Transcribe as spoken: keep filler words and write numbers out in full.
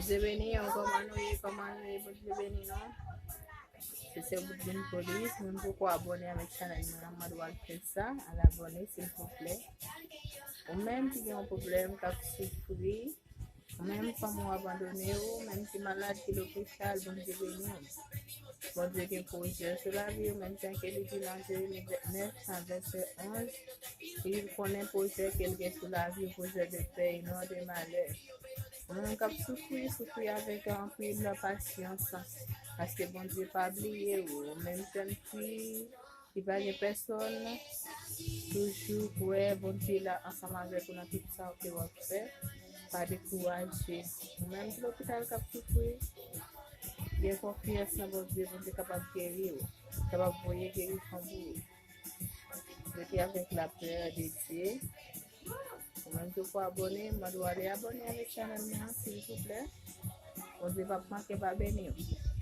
Bondye beni nou, kòman nou ye, kòman nou ye, Bondye beni nou. Se sè Woodline Polis, moun poko abòne avèk chanèl mwen an, mande w al fè sa, al abòne silvouplè. Ou menm ki gen yon pwoblèm, k ap soufri, ou menm fanmi w abandone w, ou menm ki malad, ki lopital, Bondye beni w. Bondye gen pwojè sou lavi w, menm jan ke li di nan Jeremi nèf, vèsè onz, li konnen pwojè ke l gen sou lavi w, pwojè de pè e non de malè. Moun k ap soufri, soufri avèk anpil pasyans, paske Bondye pa bliye w. Menm jèn fi ki pa gen pèsòn, toujou kwè Bondye la ansanm avèk ou nan tout sa ke w ap fè. Pa dekouraje. Ou menm ki lopital k ap soufri, gen konfyans nan Bondye, Bondye kapab geri w, kapab voye gerizon pou ou. Rete avèk lapè de Dye. Ou menm ki poko abòne, mande w ale abòne avèk chanèl mwen an, silvouplè. Bondye p ap manke pa beni w.